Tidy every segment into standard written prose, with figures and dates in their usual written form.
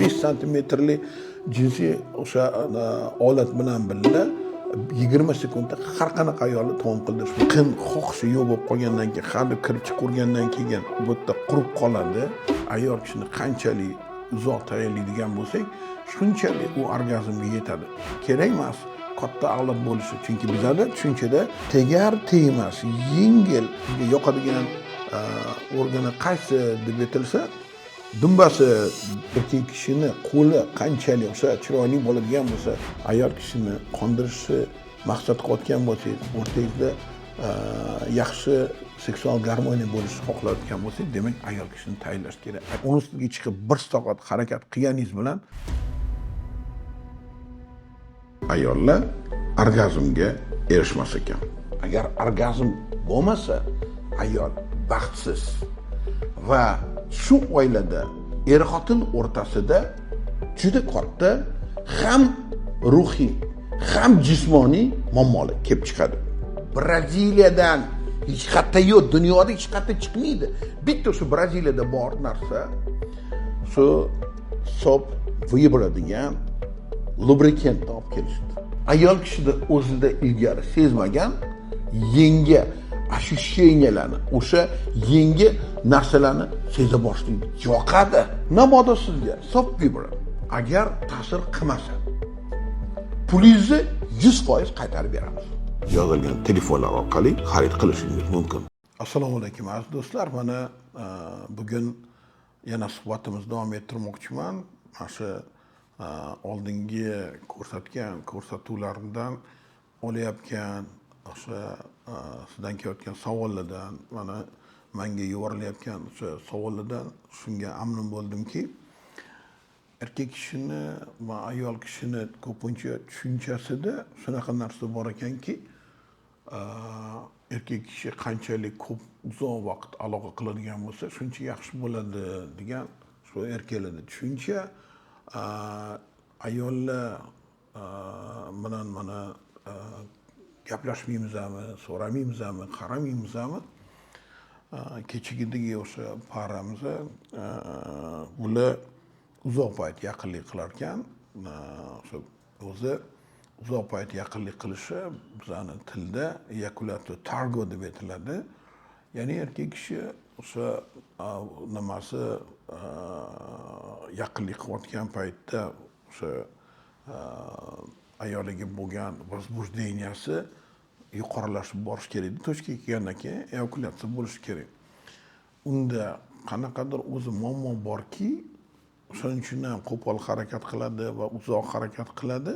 5 santimetrli jinsiy o'sha olat bilan birga 20 sekundda har qanaqa ayolni tamom qildirish. Qin xohishi yo'q bo'lib qolgandan keyin, har bir kirib chiqavergandan keyin bu yerda qurib qoladi. Ayol kishini qanchalik uzoq tayyorlaydigan bo'lsak, shunchalik u orgazmga yetadi. Kerak emas katta avlod bo'lishi, chunki bizada tushunchada tegar tegmas, yengil yoqadigan organi qaysi deb aytilsa, dumbasi. Erkak kishini qo'li qanchalik o'sha chiroyli bo'ladigan bo'lsa, ayol kishini qondirishni maqsad qilayotgan bo'lsangiz, o'rtangizda yaxshi seksual garmoniya bo'lishini xohlayotgan bo'lsangiz, demak, ayol kishini tayinlash kerak. Uni ustiga chiqib bir soat harakat qilganingiz bilan ayollar orgazmga erishmas ekan. Agar orgazm bo'lmasa, ayol baxtsiz va shu oilada er-xotin o'rtasida juda katta ham ruhiy, ham jismoniy muammolar kelib chiqadi. Braziliyadan hech qayerda yo'q, dunyoda hech qayerda chiqmaydi. Bitta shu Braziliyada bor narsa, shu Soap Vibra degan lubrikantni olib kelishdi. Ayol kishida o'zida ilgari sezmagan yangi ощущенияларni, o'sha yangi narsalarni seza boshlaydi. Yoqadi. Mabodo sizga Soap Vibra agar ta'sir qilmasa, pulingizni 100% qaytarib beramiz. Yozilgan telefonlar orqali xarid qilishingiz mumkin. Assalomu alaykum, aziz do'stlar. Mana bugun yana suhbatimizni davom ettirmoqchiman. Mana shu oldingi ko'rsatgan ko'rsatuvlarimdan olayotgan o'sha sizdan kelayotgan savollardan, mana menga yuborilayotgan o'sha savollardan shunga amin bo'ldimki, erkak kishini va ayol kishini ko'pincha tushunchasida shunaqa narsa bor ekanki, erkak kishi qanchalik ko'p uzoq vaqt aloqa qiladigan bo'lsa, shuncha yaxshi bo'ladi degan shu erkaklarda tushuncha. Ayollar bilan mana gaplashmaymizmi, so'ramaymizmi, qaramaymizmi? Kechagidagi o'sha парамиз, ular uzoq payt yaqinlik qilar ekan. O'sha o'zi uzoq payt yaqinlik qilishi bizani tilda эякулятио tardo deb aytiladi. Ya'ni erkak kishi o'sha nimasi yaqinlik qilayotgan paytda o'sha ayoliga bo'lgan возбуждения si yuqorilashib borishi kerak. Точка ga kelgandan keyin eyakulyatsiya bo'lishi kerak. Unda qanaqadir o'zi muammo borki, o'shaning uchun ham qo'pol harakat qiladi va uzoq harakat qiladi,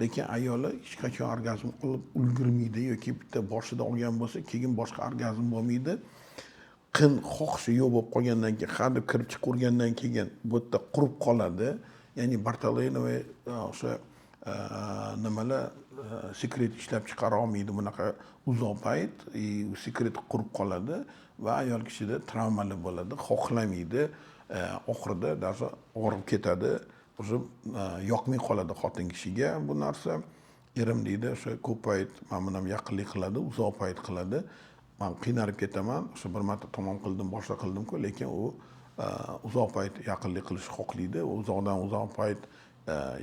lekin ayoli hech qachon orgazm olib ulgurmaydi yoki bitta boshida olgan bo'lsa, keyin boshqa orgazm bo'lmaydi. Qin xohishi yo'q bo'lib qolgandan keyin, har deb kirib chiqavergandan keyin bu yerda qurib qoladi. Ya'ni бартолиновый o'sha nimalar sekret ishlab chiqara olmaydi bunaqa uzoq payt, и sekret qurib qoladi va ayol kishida travmalar bo'ladi, xohlamaydi, oxirida даже og'rib ketadi, уже yoqmay qoladi xotin kishiga bu narsa. Erim, deydi, o'sha ko'p payt man bilan yaqinlik qiladi, uzoq payt qiladi, man qiynalib ketaman. O'sha bir marta tamom qildim, boshqa qildimku, lekin u uzoq payt yaqinlik qilishni xohlaydi, uzoqdan uzoq payt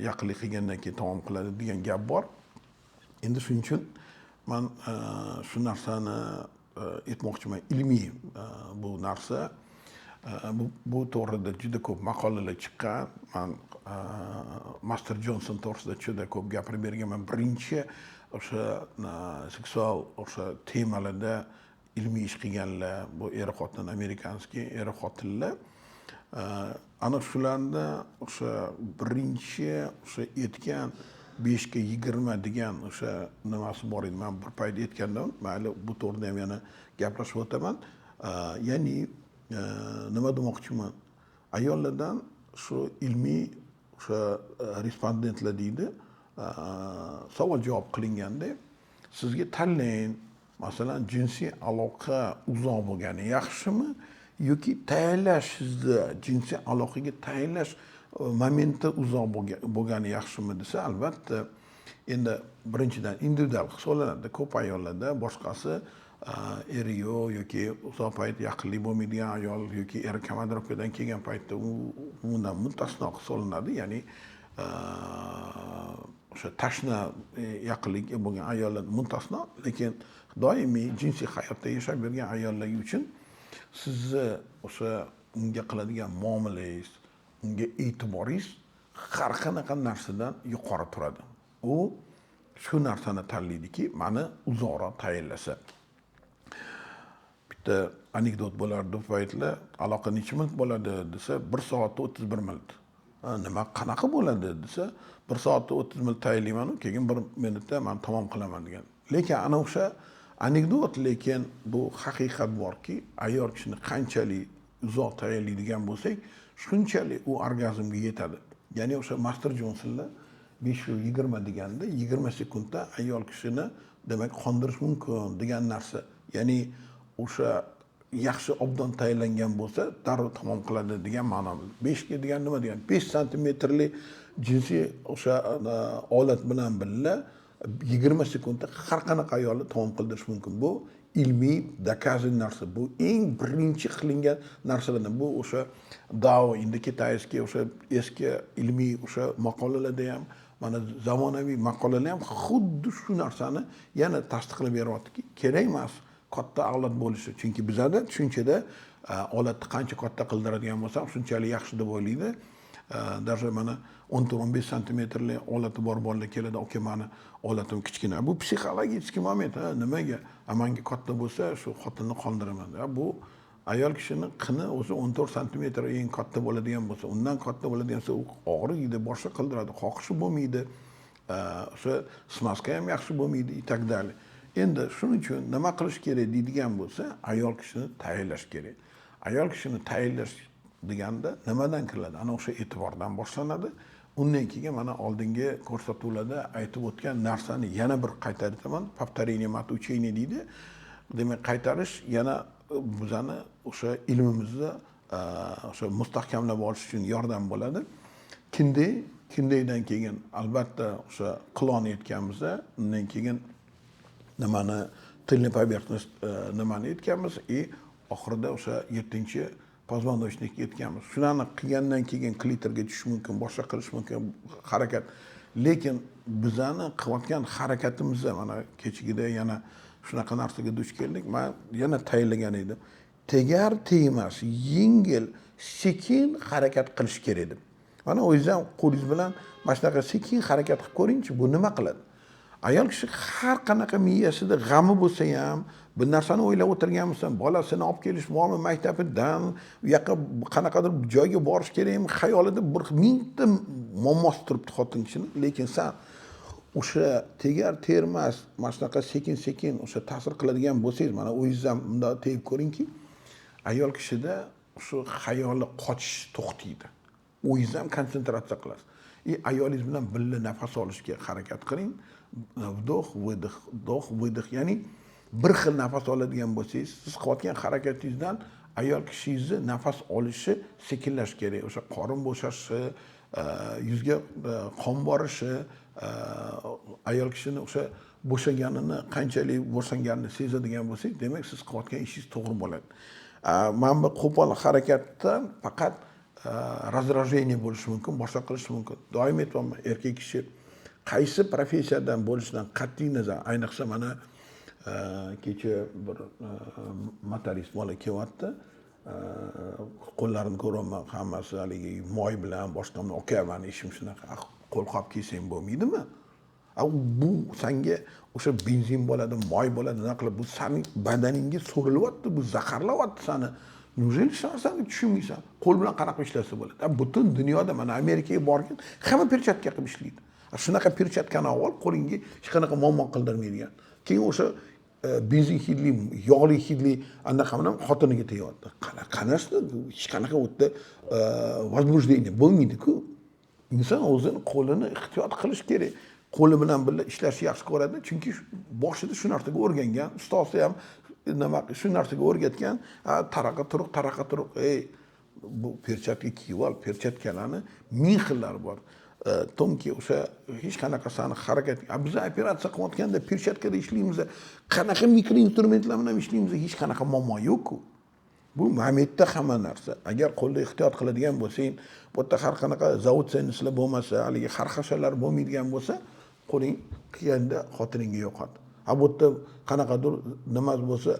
yaqinlik qilgandan keyin tamom qiladi degan gap bor. Endi shuning uchun man shu narsani aytmoqchiman. Ilmiy bu narsa, bu to'g'rida juda ko'p maqolalar chiqqan. Man Master Jonson to'g'risida juda ko'p gapirib berganman. Birinchi o'sha seksual o'sha temalarda ilmiy ish qilganlar bu er xotin, американский er xotinlar. Ana shularni o'sha birinchi o'sha aytgan 5ga 20 degan o'sha nimasi bor edi. Man bir payt aytgandim, mayli, bu to'g'rida ham yana gaplashib o'taman. Ya'ni nima demoqchiman, ayollardan shu ilmiy o'sha respondentlar deydi, savol javob qilinganda, sizga tanlang, masalan, jinsiy aloqa uzoq bo'lgani yaxshimi yoki tayyorlash, sizni jinsiy aloqaga tayyorlash momenti uzoq bo'lgani yaxshimi desa, albatta, endi birinchidan individual hisoblanadi ko'p ayollarda, boshqasi. Eri yo'q yoki uzoq payt yaqinlik bo'lmaydigan ayol yoki eri komandirovkadan kelgan paytda u undan mustasno hisoblanadi. Ya'ni o'sha tashna yaqinlikka bo'lgan ayollar mustasno, lekin doimiy jinsiy hayotda yashab yurgan ayollar uchun sizni o'sha unga qiladigan muomalangiz, unga e'tiboringiz har qanaqa narsadan yuqori turadi. U shu narsani tanlaydiki, mani uzoqroq tayinlasa. Bitta anekdot bo'lardi u paytlar: "Aloqa necha minut bo'ladi?" desa, "1 soatda 31 minut". "Nima, qanaqa bo'ladi?" desa, "1 soatda 30 minut tayinlaymanu, keyin bir minutda man tamom qilaman", degan. Lekin ana o'sha anekdot, lekin bu haqiqat borki, ayol kishini qanchalik uzoq tayinlaydigan bo'lsak, shunchalik u orgazmga yetadi. Ya'ni o'sha Master Jonsonlar 5 20 deganda, 20 sekundda ayol kishini, demak, qondirish mumkin degan narsa. Ya'ni o'sha yaxshi obdon tayinlangan bo'lsa, darrov tamom qiladi degan ma'no. Beshga degan nima degan? 5 santimetrli jinsiy o'sha olat bilan birga 20 sekundda har qanaqa ayolni tamom qildirish mumkin. Bu ilmiy доказанный narsa, bu eng birinchi qilingan narsalardan. Bu o'sha Дао индокитайский, o'sha eski ilmiy o'sha maqolalarda ham, mana zamonaviy maqolalar ham xuddi shu narsani yana tasdiqlab beryaptiki, kerak emas katta olat bo'lishi. Chunki bizada tushunchada olatni qancha katta qildiradigan bo'lsam, shunchalik yaxshi deb o'ylaydi. Даже mana 14-15 santimetrli olati bor bolalar keladi: "Aka, mani olatim kichkina". Bu психологический момент. Ha, nimaga? Manga katta bo'lsa, shu xotinni qondiraman. Bu ayol kishini qini o'zi 14 santimetr eng katta bo'ladigan bo'lsa, undan katta bo'ladigan bo'lsa, u og'riydi, boshqa qildiradi, xohishi bo'lmaydi, o'sha смазка ham yaxshi bo'lmaydi и так далее. Endi shuning uchun nima qilish kerak deydigan bo'lsa, ayol kishini tayinlash kerak. Ayol kishini tayinlash deganda nimadan kiriladi? Ana o'sha e'tibordan boshlanadi. Undan keyin mana oldingi ko'rsatuvlarda aytib o'tgan narsani yana bir qaytarib aytaman: повторение мать учения deydi. Demak, qaytarish yana bizani o'sha ilmimizni o'sha mustahkamlab olish uchun yordam bo'ladi. Kindik, kindikdan keyin albatta o'sha qilonni aytganmiz. Undan keyin nimani, тыльный поверхность nimani aytganmiz и oxirida o'sha yettinchi позвоночник ka aytganmiz. Shularni qilgandan keyin klitorga tushish mumkin, boshqa qilish mumkin harakat. Lekin bizani qilayotgan harakatimizda mana kechagida yana shunaqa narsaga duch keldik. Man yana tayinlagan edim, tegar tegmas, yengil, sekin harakat qilish kerak deb. Mana o'zingiz ham qo'lingiz bilan mana shunaqa sekin harakat qilib ko'ringchi, bu nima qiladi? Ayol kishi har qanaqa miyasida g'ami bo'lsa ham, bir narsani o'ylab o'tirgan bo'lsa, bolasini olib kelish bormi maktabidan, u yoqqa qanaqadir joyga borish kerakmi, xayolida bir mingta muammosi turibdi xotin kishini. Lekin san o'sha tegar termas, mana shunaqa sekin sekin o'sha ta'sir qiladigan bo'lsangiz, mana o'zingiz ham bundoq tegib ko'ringki, ayol kishida shu xayoli qochish to'xtaydi, o'zingiz ham konsentratsiya qilasiz и ayolingiz bilan birga nafas olishga harakat qiling: вдох, выдох, вдох, выдох. Ya'ni bir xil nafas oladigan bo'lsangiz, siz qilayotgan harakatingizdan ayol kishingizni nafas olishi sekinlashishi kerak. O'sha qorin bo'shashi, yuzga qon borishi, ayol kishini o'sha bo'shaganini, qanchalik bo'shanganini sezadigan bo'lsangiz, demak, siz qilayotgan ishingiz to'g'ri bo'ladi. Mana bu qo'pol harakatdan faqat раздражение bo'lishi mumkin, boshqa qilishi mumkin. Doim aytyapman, erkak kishi qaysi professiyadan bo'lishidan qat'iy nazar, ayniqsa mana kecha bir motorist bola kelyapti, qo'llarini ko'ryapman, hammasi haligi moy bilan, boshqa bilan. "Aka, mani ishim shunaqa". Qo'lqop kiysang bo'lmaydimi? Bu sanga o'sha benzin bo'ladi, moy bo'ladi, nima qilib, bu sani badaningga so'rilyapti, bu zaharlayapti sani. Неужели shu narsani tushunmaysan? Qo'l bilan qanaqa ishlasa bo'ladi? Butun dunyoda, mana Amerikaga borgin, hamma perchatka qilib ishlaydi. Shunaqa perchatkani olib, qo'lingga hech qanaqa muammo qildirmaydigan. Keyin o'sha benzin hidli, yog'li hidli anaqa bilan xotiniga tegyapti. Qanaqasi, hech qanaqa u yerda возбуждение bo'lmaydiku. Inson o'zini qo'lini ehtiyot qilish kerak. Qo'li bilan birga ishlashni yaxshi ko'radi, chunki boshida shu narsaga o'rgangan, ustozi ham nima, shu narsaga o'rgatgan. Taraqa turuq, taraqa turuq, ey. Bu perchatka kiyib ol. Perchatkalarni ming xillari bor, тонкий, o'sha hech qanaqa sani harakat. Biz operatsiya qilayotganda perchatkada ishlaymiz, qanaqa mikroinstrumentlar bilan ishlaymiz, hech qanaqa muammo yo'qku. Bu momentda hamma narsa. Agar qo'lda ehtiyot qiladigan bo'lsang, bu yerda har qanaqa заусенец lar bo'lmasa, haligi xarxashalar bo'lmaydigan bo'lsa, qo'ling qilganda xotiningga yoqadi. A bu yerda qanaqadir nima bo'lsa,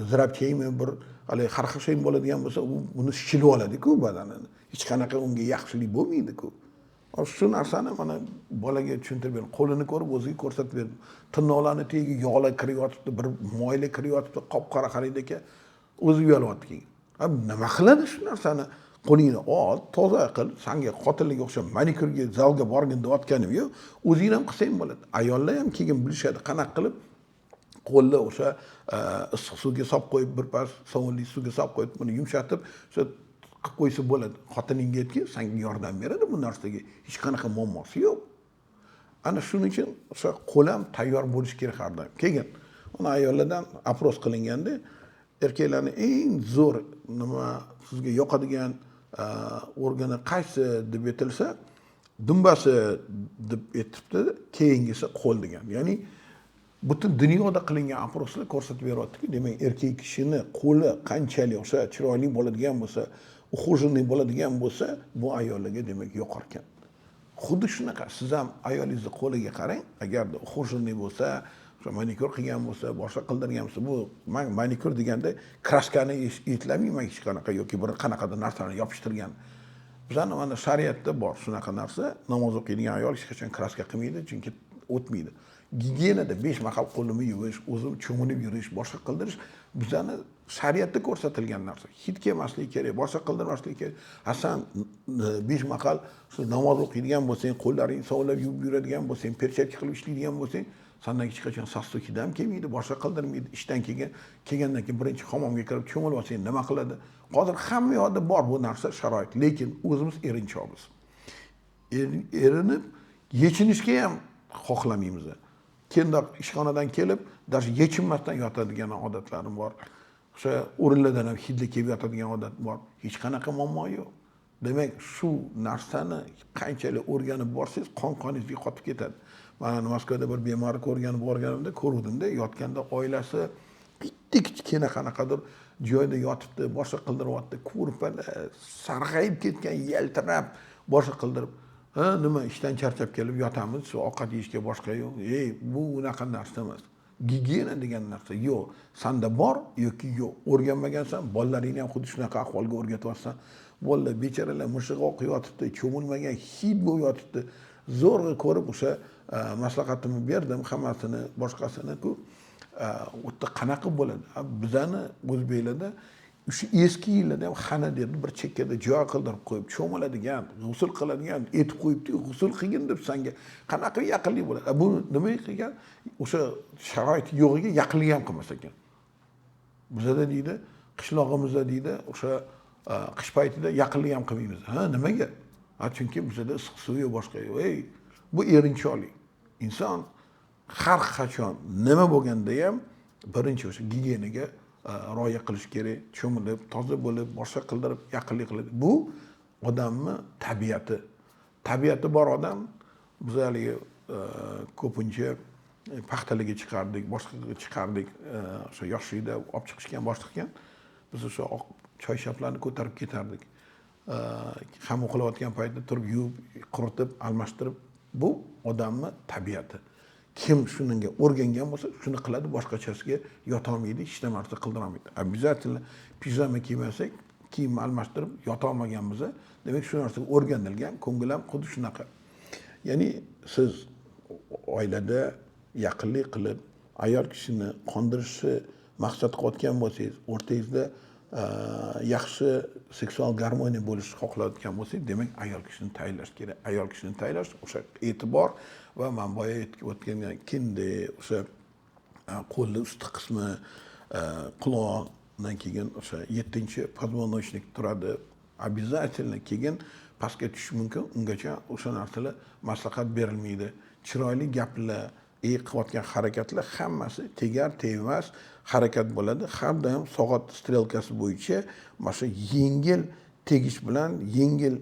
zirapchaymi, bir haligi xarxashang bo'ladigan bo'lsa, u buni shilib oladiku badanini, hech qanaqa unga yaxshilik bo'lmaydiku. Shu narsani mana bolaga tushuntirib berdim, qo'lini ko'rib o'ziga ko'rsatib berdim. Tirnoqlarni tagiga yog'lar kirib yotibdi, bir moylar kirib yotibdi, qop qora qaraydi, o'zi uyalyapti keyin. Nima qiladi shu narsani? Qo'lingni ol, toza qil. Sanga qotillikka o'xshab manikyurga, zalga borgin deyotganim yo'q, o'zing ham qilsang bo'ladi. Ayollar ham keyin bilishadi qanaqa qilib qo'lni o'sha issiq suvga solib qo'yib, birpas sovunli suvga solib qo'yib, buni yumshatib, o'sha qilib qo'ysa bo'ladi. Xotiningga aytgin, sanga yordam beradi, bu narsaga hech qanaqa muammosi yo'q. Ana shuning uchun o'sha qo'l ham tayyor bo'lishi kerak har doim. Keyin mana ayollardan опрос qilinganda, erkaklarni eng zo'r nima, sizga yoqadigan organi qaysi deb aytilsa, dumbasi deb aytibdi, keyingisi qo'l degan. Ya'ni butun dunyoda qilingan опрос lar ko'rsatib beryaptiki, demak, erkak kishini qo'li qanchalik o'sha chiroyli bo'ladigan bo'lsa, ухоженный bo'ladigan bo'lsa, bu ayollarga, demak, yoqar ekan. Xuddi shunaqa siz ham ayolingizni qo'liga qarang, agarda ухоженный bo'lsa, o'sha manikyur qilgan bo'lsa, boshqa qildirgan bo'lsa. Bu man manikyur deganda краска ni eslamayman hech qanaqa yoki bir qanaqadir narsani yopishtirgan. Bizani mana shariatda bor shunaqa narsa: namoz o'qiydigan ayol hech qachon краска qilmaydi, chunki o'tmaydi. Gigiyenada 5 mahal qo'limni yuvish, o'zim cho'milib yurish, boshqa qildirish bizani shariatda ko'rsatilgan narsa. Hid kelmasligi kerak, boshqa qildirmaslik kerak. A san 5 mahal shu namoz o'qiydigan bo'lsang, qo'llaringni sovunlab yuvib yuradigan bo'lsang, perchatka qilib ishlaydigan bo'lsang, sandan hech qachon sassiq hid ham kelmaydi, boshqa qildirmaydi. Ishdan keyin kelgandan keyin birinchi hammomga kirib cho'milib olsang, nima qiladi? Hozir hamma yoqda bor bu narsa, sharoit, lekin o'zimiz erinchoqmiz. Erinib yechinishga ham xohlamaymiz. Kendoq ishxonadan kelib, даже yechinmasdan yotadigan odatlarim bor. O'sha o'rinlardan ham hidli kelib yotadigan odat bor. Hech qanaqa muammo yo'q. Demak, shu narsani qanchalik o'rganib borsangiz, qon qoningizga qotib ketadi. Mana Moskvada bir bemorni ko'rgani borganimda ko'ruvdimda, yotganda oilasi bitta kichkina qanaqadir joyda yotibdi, boshqa qildiryapti, ko'rpalar sarg'ayib ketgan, yaltirab, boshqa qildirib. Ha, nima, ishdan charchab kelib yotamiz, shu ovqat yeyishga boshqa yo'q. Ey, bu unaqa narsa emas. Gigiyena degan narsa yo'q, sanda bor yoki yo'q, o'rganmagansan, bolalaringni ham xuddi shunaqa ahvolga o'rgatyapsan. Bolalar bechoralar mushug'oq yotibdi, cho'milmagan, hid bo'lib yotibdi. Zo'rg'a ko'rib o'sha maslahatimni berdim hammasini, boshqasini-ku. U yerda qanaqa bo'ladi? Bizani o'zbeklarda o'sha eski yillarda ham xana derdi, bir chekkada joy qildirib qo'yib cho'miladigan, g'usul qiladigan etib qo'yibdi. G'usul qilgin deb sanga qanaqa yaqinlik bo'ladi? Bu nima qilgan, o'sha sharoit yo'g'iga yaqinlik ham qilmas ekan. Bizada deydi, qishlog'imizda deydi, o'sha qish paytida yaqinlik ham qilmaymiz. Ha, nimaga? Ha, chunki bizada issiq suv yo'q, boshqa yo'q. Ey, bu erinchoqlik. Inson har qachon nima bo'lganda ham birinchi o'sha gigiyenaga rioya qilish kerak, cho'milib, toza bo'lib, boshqa qildirib, yaqinlik qilib. Bu odamni tabiati. Tabiati bor odam. Biz haligi ko'pincha paxtalarga chiqardik, boshqaga chiqardik, o'sha yoshlikda olib chiqishgan, boshqa qilgan. Biz o'sha oq choyshablarni ko'tarib ketardik. Hamma uxlayotgan paytda turib yuvib, quritib, almashtirib. Bu odamni tabiati. Kim shunga o'rgangan bo'lsa, shuni qiladi, boshqachasiga yotolmaydi, hech narsa qildirolmaydi. Обязательно pijama kiymasak, kiyimni almashtirib yotolmaganmiz, demak, shu narsaga o'rganilgan, ko'ngil ham xuddi shunaqa. Ya'ni siz oilada yaqinlik qilib ayol kishini qondirishni maqsad qilayotgan bo'lsangiz, o'rtangizda yaxshi seksual garmoniya bo'lishini xohlayotgan bo'lsangiz, demak, ayol kishini tayinlash kerak. Ayol kishini tayinlash o'sha e'tibor va man boya aytib o'tgan kindik, o'sha qo'lni usti qismi, quloqdan keyin o'sha yettinchi позвоночник turadi. Обязательно keyin pastga tushishi mumkin, ungacha o'sha narsalar maslahat berilmaydi. Chiroyli gaplar, qilayotgan harakatlar hammasi tegar tegmas harakat bo'ladi. Har doim soat strelkasi bo'yicha mana shu yengil. Tegish bilan, yengil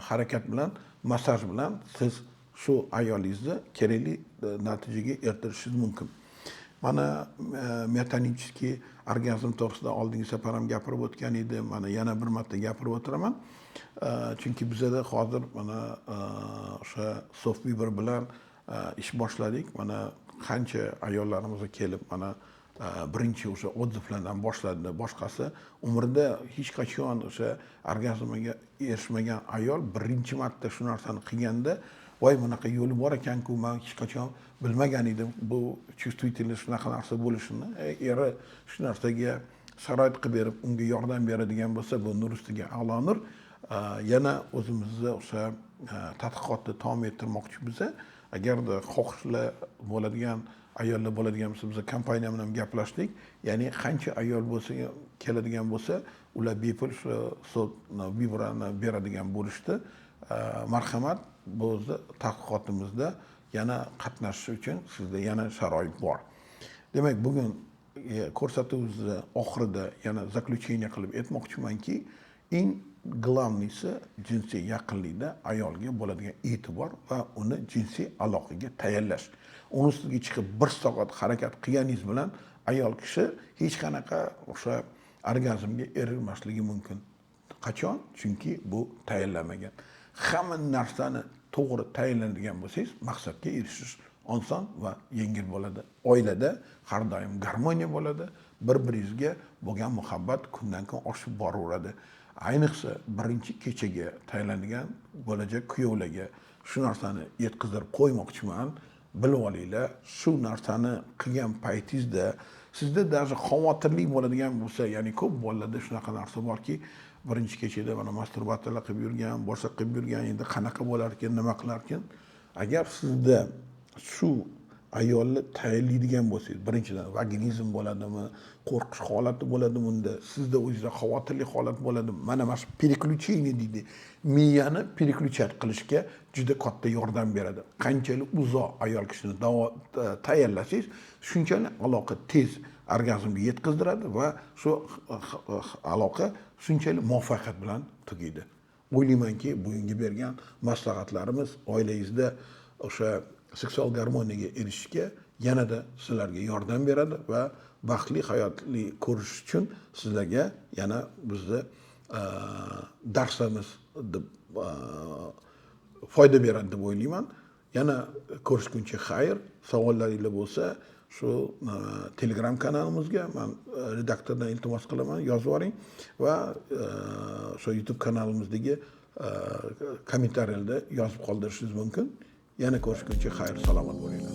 harakat bilan, massaj bilan siz shu ayolingizni kerakli natijaga erishtirishingiz mumkin. Mana миотонический orgazm to'g'risida oldingi safar ham gapirib o'tgan edim, mana yana bir marta gapirib o'tiraman. Chunki bizada hozir mana o'sha Soft Vibra bilan ish boshladik. Mana qancha ayollarimiz kelib, mana birinchi o'sha отзыв lardan boshladi. Boshqasi umrida hech qachon o'sha orgazmga erishmagan ayol birinchi marta shu narsani qilganda, voy, bunaqa yo'li bor ekanku, man hech qachon bilmagan edim bu чувствительный shunaqa narsa bo'lishini. Eri shu narsaga sharoit qilib berib, unga yordam beradigan bo'lsa, bu nur ustiga a'lo nur. Yana o'zimizni o'sha tadqiqotni davom ettirmoqchi biza. Agarda xohishlar bo'ladigan ayollar bo'ladigan bo'lsa, biz kompaniya bilan gaplashdik, ya'ni qancha ayol bo'lsa, keladigan bo'lsa, ular bepul shu Soft Vibrani beradigan bo'lishdi. Marhamat, bu o'zi tadqiqotimizda yana qatnashish uchun sizda yana sharoit bor. Demak, bugun ko'rsatuvimizni oxirida yana заключение qilib aytmoqchimanki, eng главный si jinsiy yaqinlikda ayolga bo'ladigan e'tibor va uni jinsiy aloqaga tayyorlash. Uni ustiga chiqib bir soat harakat qilganingiz bilan ayol kishi hech qanaqa o'sha orgazmga erishmasligi mumkin. Qachon? Chunki bu tayyorlanmagan. Hamma narsani to'g'ri tayyorlanadigan bo'lsangiz, maqsadga erishish oson va yengil bo'ladi. Oilada har doim garmoniya bo'ladi, bir biringizga bo'lgan muhabbat kundan kun oshib boraveradi. Ayniqsa birinchi kechaga tayyorlanadigan bo'lajak kuyovlarga shu narsani yetkazib qo'ymoqchiman: bilib olinglar, shu narsani qilgan paytingizda sizda даже xavotirlik bo'ladigan bo'lsa, ya'ni ko'p bolalarda shunaqa narsa borki, birinchi kechada mana masturbatsiyalar qilib yurgan, boshqa qilib yurgan, endi qanaqa bo'larkan, nima qilarkan. Agar sizda shu ayolni tayyorlaydigan bo'lsangiz, birinchidan, vaginizm bo'ladimi, qo'rqish holati bo'ladimi, unda sizda o'zingizda xavotirli holat bo'ladimi, mana shu переключение deydi, miyani переключать qilishga juda katta yordam beradi. Qanchalik uzoq ayol kishini tayyorlasangiz, shunchalik aloqa tez orgazmga yetkazdiradi va shu aloqa shunchalik muvaffaqiyat bilan tugaydi. O'ylaymanki, bugungi bergan maslahatlarimiz oilangizda o'sha seksual garmoniyaga erishishga yanada sizlarga yordam beradi va baxtli hayotli ko'rish uchun sizlarga yana bizni darslarimiz deb foyda beradi deb o'ylayman. Yana ko'rishguncha xayr. Savollaringlar bo'lsa, shu Telegram kanalimizga, man redaktordan iltimos qilaman, yozib yuboring va o'sha YouTube kanalimizdagi kommentariyalarda yozib qoldirishingiz mumkin. Yana ko'rishguncha xayr, salomat bo'linglar.